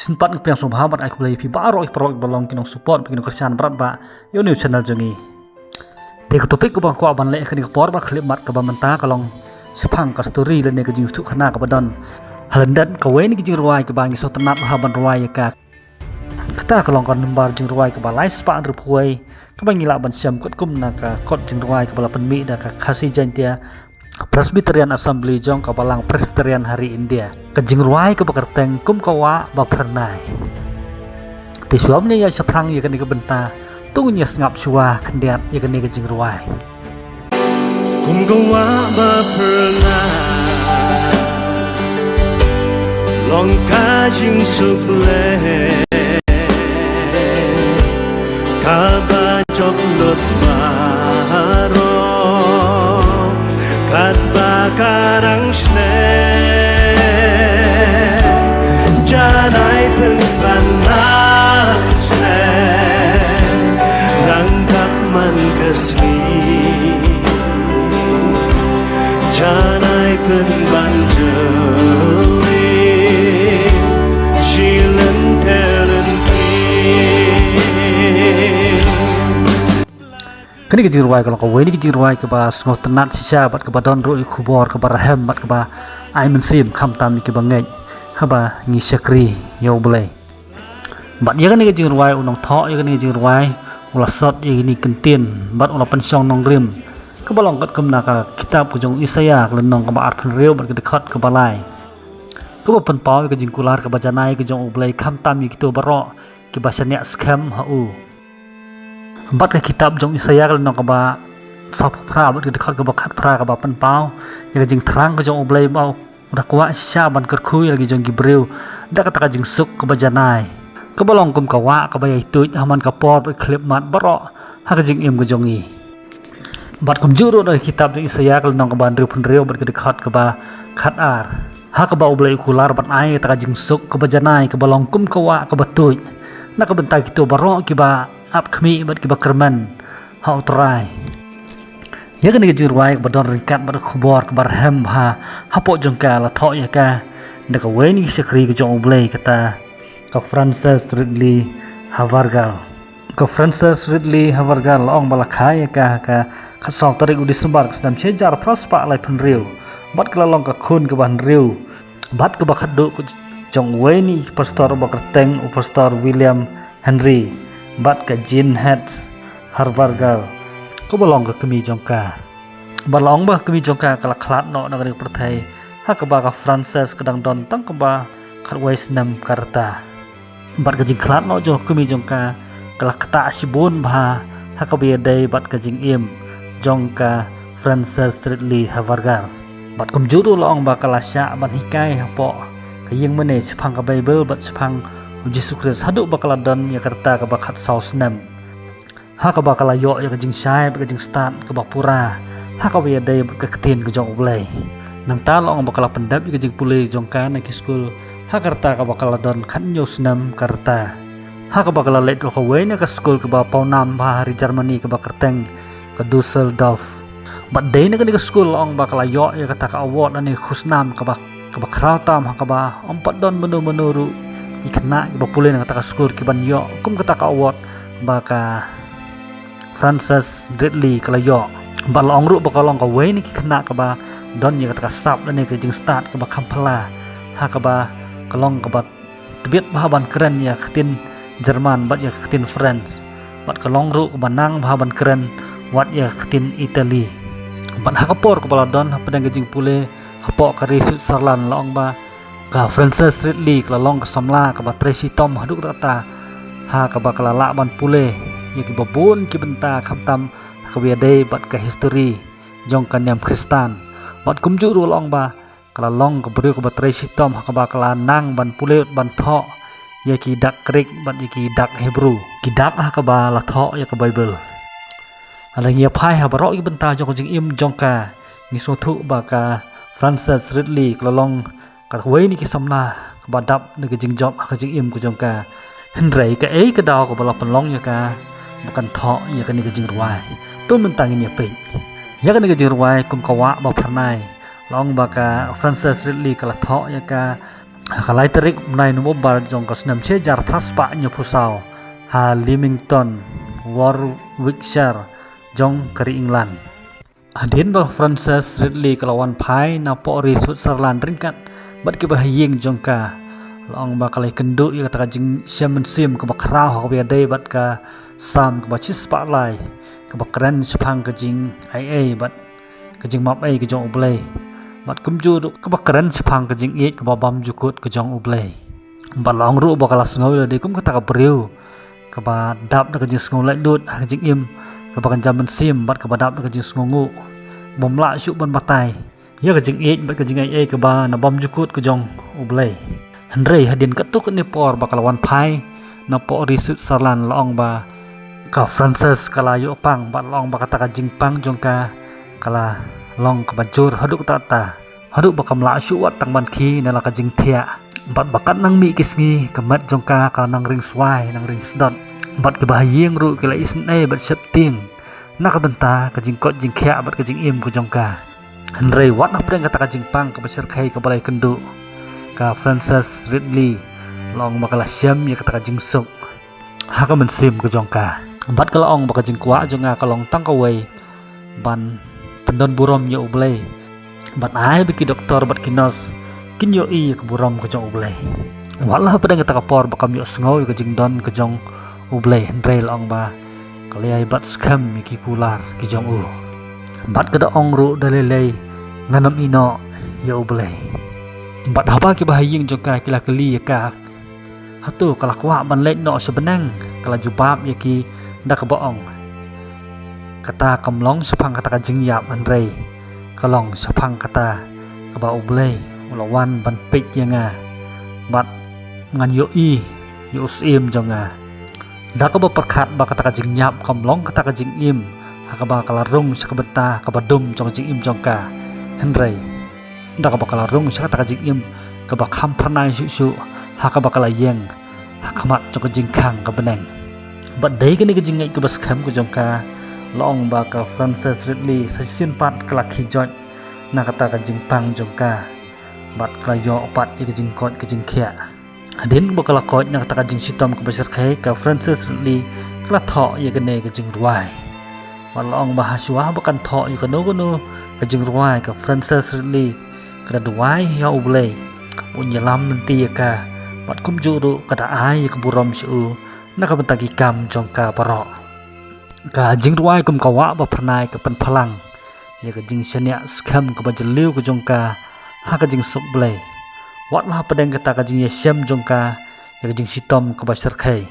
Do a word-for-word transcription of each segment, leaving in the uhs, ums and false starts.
Sngewbha nga pdiang sngewbha bad ai khublei ïa phi baroh ïa baroh ba long ki nong support, ki nong kyrshan bad ba ïa une u channel jong ngi. Te ka topic kaba nga kwah ban leh ha kane ka por ba khyllipmat kaba mynta ka long shaphang ka story lane ka jingïathuhkhana kaba don ha lyndet kawei na ki jingrwai kaba ngi sngewtynnat ha ban rwai ïa ka. Kata ka long ka number jingrwai kaba lai spah hynriewphew wei kaba ngi lah ban shem katkum na ka kot jingrwai kaba la pynmih da ka Khasi Jaintia Presbyterian Assembly jong ka Balang Presbyterian ha ri India. Ka jingrwai kaba kyrteng Kum ka Wah ba Phyrnai. Te shuwa ban ïa shaphrang ïa kane ka bynta, to ngin ïa sngap shuwa khyndiat ïa kane ka jingrwai. Kum ka wah ba phyrnai long ka jingsuk leh kaba jop lut baroh katba ka rang shlei. Janai pynban nang shlei nang kap man ka sngi. Janai pynban jylliew shi lynter lynti. Kane ka jingrwai ka long kawei na ki jingrwai kaba sngewtynnat shisha bad kaba don ruh ïa ka khubor kaba rhem bad kaba ai mynsiem khamtam ïa kiba ngeit haba ngi shakri ïa U Blei. Bad ïa kane ka jingrwai u nongthoh ïa kane ka jingrwai u la sot ïa kine ki kyntien bad u la pynshong nongrim kaba long katkum na ka kitab ka jong u Isaïah ka lynnong kaba arphew hynriew bad ka dkhot kaba lai, kaba pynpaw ïa ka jingkular kaba janai ka jong U Blei khamtam ïa kito baroh kiba shaniah skhem ha u. Bad ka kitab jong u Isaïah ka lynnong kaba sawphew phra bad ka dkhot kaba khatphra kaba pynpaw ïa ka jingthrang ka jong U Blei ba u da kwah shisha ban kyrkhu ïa la ki jong ki briew da kata ka jingsuk kaba janai, kaba long kum ka wah kaba ïai tuid ha man ka por bad khyllipmat baroh ha ka jingim ka jong ngi. Bad kumjuh ruh na ka kitab jong u Isaïah ka lynnong kaba hynriewphew hynriew bad ka dkhot kaba khatar, ha kaba U Blei u kular ban ai kata ka jingsuk kaba janai kaba long kum ka wah kaba tuid na ka bynta kito baroh kiba ap khmih bad kiba kyrmen ha U Trai. Ïa kane ka jingrwai kaba don ryngkat bad ka khubor kaba rhem bha hapoh jong ka la thoh ïa ka da kawei na ki shakri ka jong U Blei, kata ka Frances Ridley Havergal. Ka Frances Ridley Havergal la ong ba la kha ïa ka ha ka khatsaw tarik u December ka snem shi hajar phra spah laiphew hynriew bad ka la long ka khun kaba hynriew bad kaba khatduh ka jong uwei na ki pastor ba kyrteng u Pastor William Henry bad ka Jean Heath Havergal kaba long ka kmie jong ka. Bad la ong ba ka kmie jong ka ka la khlad noh na kane ka pyrthei ha kaba ka Frances ka dang don tang kaba khatwei snem ka rta. Bad ka jingkhlad noh jong ka kmie jong ka ka la ktah shibun bha ha kaba ïadei bad ka jingim jong ka Frances Ridley Havergal. Bad kumjuh ruh la ong ba ka la shah ban hikai hapoh ka ïing mane shaphang ka Baibl bad shaphang u Jisu Khrist haduh ba ka la don ïa ka rta kaba khatsaw snem, ha kaba ka la ïoh ïa ka jingshai bad ka jingstad kaba pura ha kaba ïadei bad ka ktien ka jong U Blei. Nangta la ong ba ka la pyndep ïa ka jingpule jong ka na ki skul ha ka rta kaba ka la don khathynñiew snem ka rta, ha kaba ka la leit ruh ha kawei na ka skul kaba pawnam bha ha ri Germany kaba kyrteng ka Dusseldorf. Bad dei na kane ka skul la ong ba ka la ïoh ïa kata ka award lane ka khusnam kaba, kaba khraw tam ha kaba ym pat don mano mano ruh ki khynnah kiba pule na kata ka skul ki ban ïoh kum kata ka award ba ka Frances Ridley ka la ïoh. Bad la ong ruh ba ka long kawei na ki khynnah kaba don ïa kata ka sap lane ka jingstad kaba kham phylla ha kaba ka long kaba tbit bha ban kren ïa ka ktien German bad ïa ka ktien French. Bad ka long ruh kaba nang bha ban kren wat ïa ka ktien Italy. Bad ha ka por kaba la don hapdeng ka jingpule hapoh ka ri Switzerland la ong ba ka Frances Ridley ka la long ka samla kaba trei shitom haduh katta katta ha kaba ka la lah ban pule ïa kiba bun ki bynta khamtam ha kaba ïadei bad ka history jong ka niam Khristan. Bad kumjuh ruh la ong ba ka la long ka briew kaba trei shitom ha kaba ka la nang ban pule bad ban thoh ïa ki dak Greek bad ïa ki dak Hebrew, ki dak ha kaba la thoh ïa ka Baibl. Lada ngi ïa phai ha baroh ki bynta jong ka jingim jong ka, ngi sngewthuh ba ka Frances Ridley ka la long kawei na ki samla kaba dap na ka jingjop ha ka jingim ka jong ka. Hynrei kaei ka daw kaba la pynlong ïa ka ba kan thoh ïa kane ka jingrwai? To mynta ngin ïa peit. Ïa kane ka jingrwai Kum ka Wah ba Phyrnai, la ong ba ka Frances Ridley ka la thoh ïa ka Ha ka lai tarik bnai November jong ka snem shi hajar phra spah hynñiewphew saw ha Leamington, Warwickshire jong ka ri England. Hadien ba Frances Ridley ka la wan phai na pok ri Switzerland ryngkat bad kiba ha ïing jong ka, la ong ba ka la ïakynduh ïa kata ka jingshem mynsiem kaba khraw ha kaba ïadei bad ka Salm kaba shispah lai, kaba kren shaphang ka jingaiei bad ka jingmap ei ka jong U Blei, bad kumjuh ruh kaba kren shaphang ka jingïeit kaba bymjukut ka jong U Blei. Bad la ong ruh ba ka la sngew ïa lade kum kata ka briew kaba dap da ka jingsngew laitluid ha ka jingim, kaba kynja mynsiem bad kaba dap da ka jingsngewnguh, bym lah shuh ban batai ïa ka jingïeit bad ka jingaiei kaba na bymjukut ka jong U Blei. Hynrei hadien katto katne por ba ka la wan phai na pok ri Switzerland, la ong ba ka Frances ka la ïoh pang bad la ong ba kata ka jingpang jong ka ka la long kaba jur haduh katta katta, haduh ba kam lah shuh wat tang ban khie na la ka jingthiah. Bad ba katba nang mih ki sngi, ka met jong ka ka nang ring swai, nang ring sdot. Bad kiba ha ïing ruh ki la isynei bad sheptieng na ka bynta ka jingkoit jingkhiah bad ka jingim ka jong ka. Hynrei wat hapdeng kata ka jingpang kaba shyrkhei kaba la ïakynduh, ka Frances Ridley, la ong ba ka la shem ïa kata ka jingsuk ha ka mynsiem ka jong ka. Bad ka la ong ba ka jingkwah jong nga ka long tang kawei, ban pyndon burom ïa U Blei, ban ai ba ki doktor bad ki nurse kin ïohi ïa ka burom ka jong U Blei. Wat la hapdeng kata ka por ba kam ïohsngew ïa ka jingdon ka jong U Blei, hynrei la ong ba ka la ïai bat skhem ïa ki kular ki jong u. Bad ka da ong ruh da lei lei, ngan ym ïehnoh ïa U Blei. Bad haba kiba ha ïing jong ka ki la kylli ïa ka, hato ka la kwah ban leit noh sha bneng, ka la jubab ïa ki da kaba ong, kata kam long shaphang kata ka jingïap, hynrei ka long shaphang kata kaba U Blei u la wan ban peit ïa nga bad ngan ïohi ïa u syiem jong nga. Da kaba pyrkhat ba kata ka jingïap kam long kata ka jingim ha kaba ka la rung sha ka bynta kaba dum jong ka jingim jong ka, hynrei da kaba ka la rung sha kata ka jingim kaba kham phyrnai shuh shuh ha kaba ka la ïeng ha khmat jong ka jingkhang ka bneng. Bad dei kane ka jingngeit kaba skhem ka jong ka, la ong ba ka Frances Ridley sa shisien pat ka la khie joit na kata ka jingpang jong ka bad ka la ïoh pat ïa ka jingkoit ka jingkhiah. Hadien ba ka la koit na kata ka jingshitom kaba shyrkhei, ka Frances Ridley ka la thoh ïa kane ka jingrwai. Bad la ong ba hashuwa ba kan thoh ïa kano kano ka jingrwai, ka Frances Ridley ka da duwai ïa U Blei un ïalam lynti ïa ka, bad kumjuh ruh ka da ai ïa ka burom sha u na ka bynta ki kam jong ka baroh. Ka jingrwai kum ka wah ba phyrnai ka pynphalang ïa ka jingshaniah skhem kaba jylliew ka jong ka ha ka jingsuk Blei. Wat la hapdeng kata ka jingïashem jong ka ïa ka jingshitom kaba shyrkhei,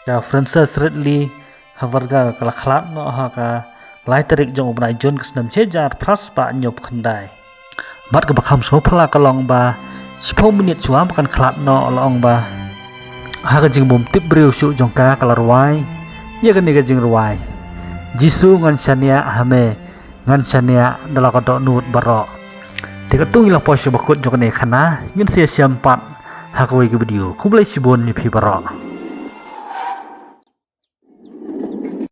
ka Frances Ridley Havergal ka la khlad noh ha ka lai tarik jong u bnai Jun ka snem shi hajar phra spah hynñiewphew khyndai. Bad kaba kham sngewphylla ka long ba shiphew minit shuwa ba kan khlad noh, la ong ba ha ka jingbym tip briew shuh jong ka, ka la rwai ïa kane ka jingrwai: Jisu, ngan shaniah ha me, ngan shaniah da la ka dohnud baroh. Te katto ngi la poi sha ba kut jong kane ka khana, ngin sa ïashem pat ha kawei ka video. Khublei shibun ïa phi baroh.